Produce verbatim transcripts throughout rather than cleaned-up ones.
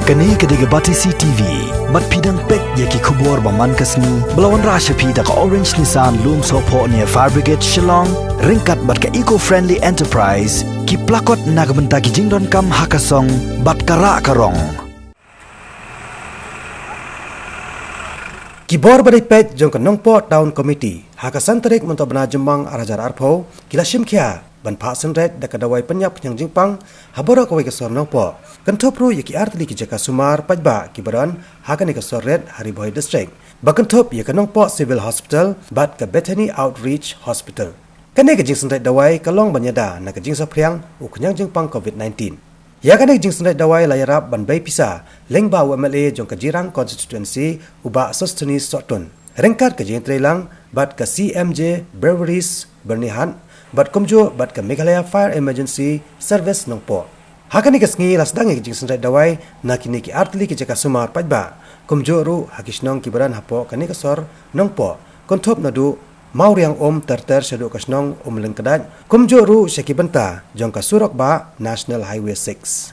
Kane ka dei ka Batesi T V. Bad phi dang peit ïa ki khubor ba man ka sngi ba la wanrah sha phi da ka Orange Nissan Lumsohphoh near Fire Brigade Shillong, ryngkat bad ka Eco Friendly Enterprise, ki plakot na ka bynta ki jingdonkam ha ka song bad ka rah ka rong. Ki bor ba dei peit jong ka Nongpoh Town Committee ha ka san tarik mynta u bnai Jymmang ar hajar arphew ki la shim khia ban phah synreit da ka dawai pynïap khñiang jingpang ha baroh kawei ka sor Nongpoh. Kynthup ruh ïa ki artylli ki jaka sumar paidbah kiba don ha kane ka sor rit ha Ri Bhoi District, ba kynthup ïa ka Nongpoh Civil Hospital bad ka Bethany Outreach Hospital. Kane ka jingsynreit dawai ka long ban ïada na ka jingsaphriang u khñiang jingpang covid nineteen. Ïa kane ka jingsynreit dawai la ïarap ban bei pisa lyngba u M L A jong ka Jirang Constituency, u Bah Sosthenes Sohtun, ryngkat ka jingïatreilang bad ka C M J Breweries Byrnihat, bad kumjuh bad ka Meghalaya Fire Emergency Service Nongpoh. Ha kane ka sngi la sdang ïa ka jingsynreit dawai na kine ki artylli ki jaka sumar paidbah, kumjuh ruh ha ki shnong kiba don hapoh kane ka sor Nongpoh, kynthup naduh Mawriang Um ter ter shaduh ka shnong Umlyngkdait, kumjuh ruh sha ki bynta jong ka surok bah National Highway six.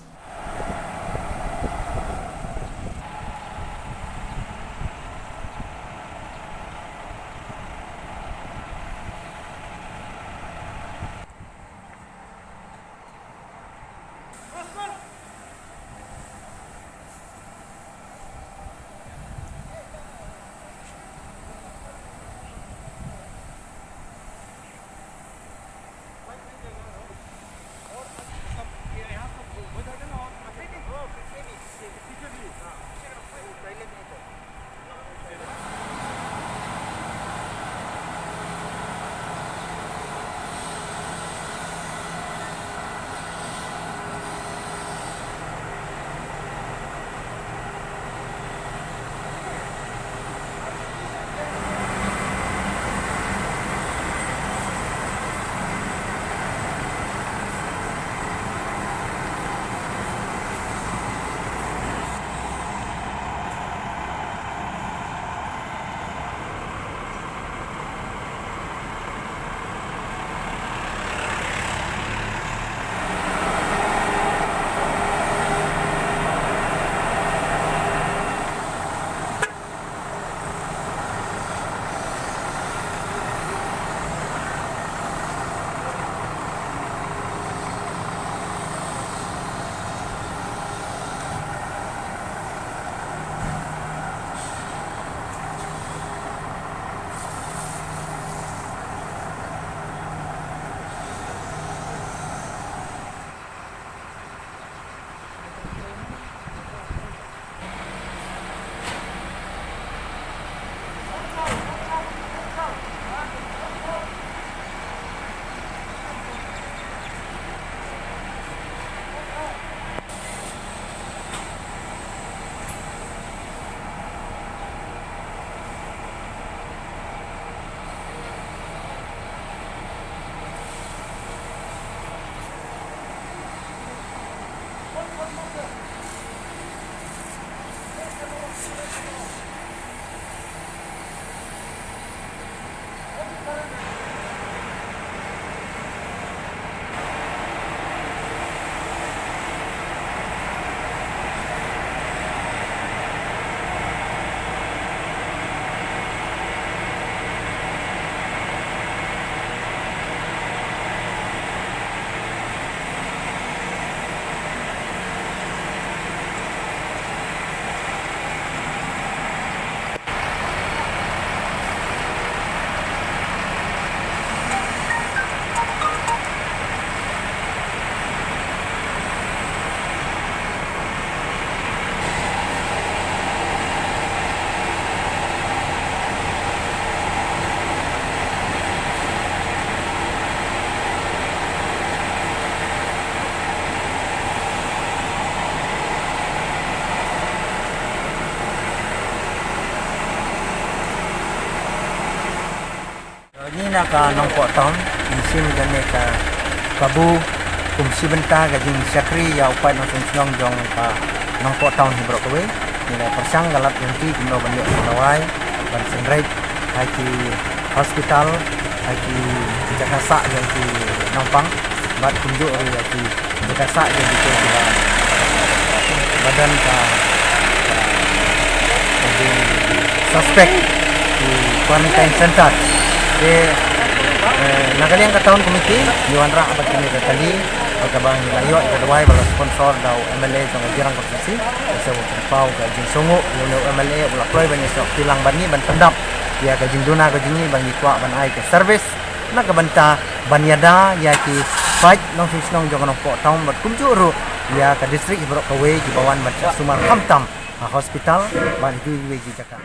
Ngi na ka Nongpoh Town, ngi shim kane ka kabu kum shi bynta ka jingshakri ïa u paid nongshong shnong jong ka Nongpoh Town hi baroh kawei. Ngi la pyrshang ka lad jong ki kumno ban ïoh ka dawai ban synreit ha ki hospital, ha ki jaka sah jong ki nongpang, bad kumjuh ruh ïa ki jaka sah jong ki, ki ba Ba don ka, ka, ka jing suspect ki quarantine center. Te, eh, na ka liang ka town committee ngi wanrah bad kane ka kali, bad kaba ngi la ïoh ka dawai ba la sponsor da u M L A jong ka Jirang constituency. Ka shu pynpaw ka jingsngewnguh ïa une u M L A u la kloi ban ïasnoh kti lang bad ngi ban pyndap ïa ka jingduna ka jong ngi ba ngi kwah ban ai ka service na ka bynta ban ïada ïa ki paid nongshong shnong jong ka Nongpoh town bad kumjuh ruh ïa ka district baroh kawei kiba wan ban shah sumar khamtam ha hospital bad ha kiwei kiwei ki jaka.